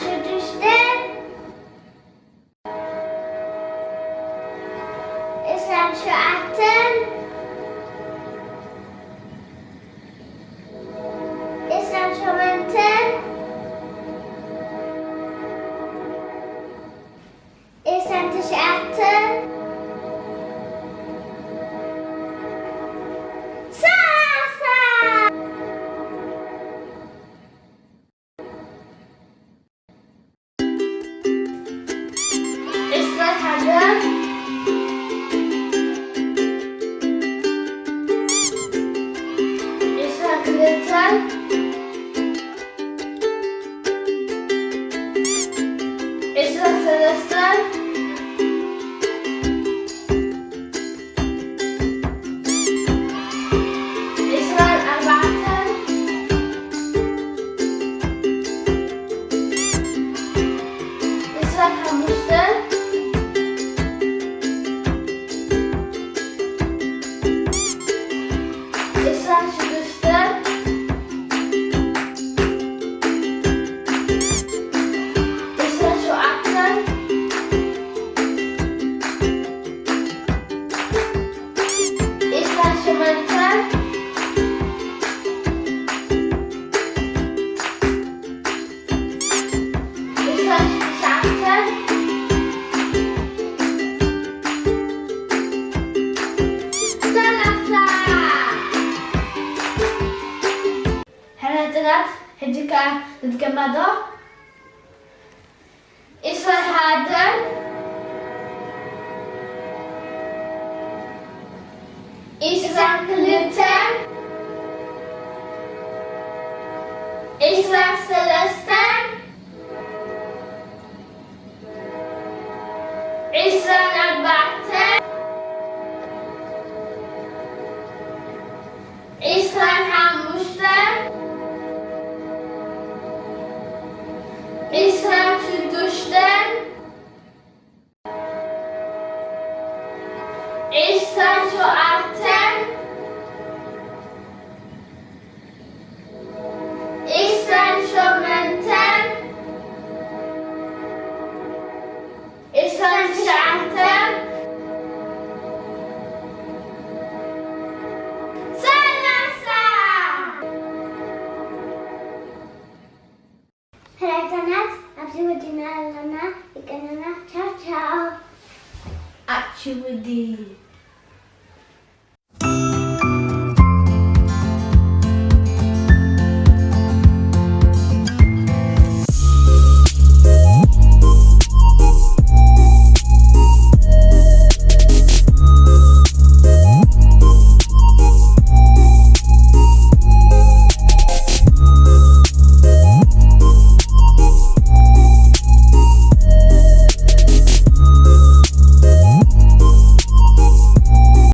ሽዱሽተን፣ ዕስራን ሸውዓተን፣ ዕስራን ሸሞንተን፣ ዕስራን ትሽዓተን፣ ሰላሳ። ዕስራን ሓደን፣ ዕስራን ክልተን፣ ዕስራን ሰለስተን፣ ዕስራን ኣርባዕተን፣ ዕስራን ሓሙሽተን፣ ዕስራን ሽዱሽተን፣ ዕስራን ሸውዓተን፣ ዕስራን ሸሞንተን፣ ዕስራን ትሽዓተን፣ ሰላሳ። ሕራይ ጽናት፣ ሕጂ ከኣ ንድገማ ዶ? ዕስራን ሓደን፣ ዕስራን ክልተን፣ ዕስራን ሰለስተን፣ ዕስራን ኣርባዕተን፣ ዕስራን ሓሙሽተን፣ ዕስራን ሽዱሽተን፣ ዕስራን ሸውዓተን፣ ዕስራን ሸሞንተን፣ ዕስራን ትሽዓተን፣ ሰላሳ። ሕራይ ጽናት፣ ኣብዚ ወዲና ኣለና። ይቀነና። ቻው ቻው። ኣቺ ውዲ።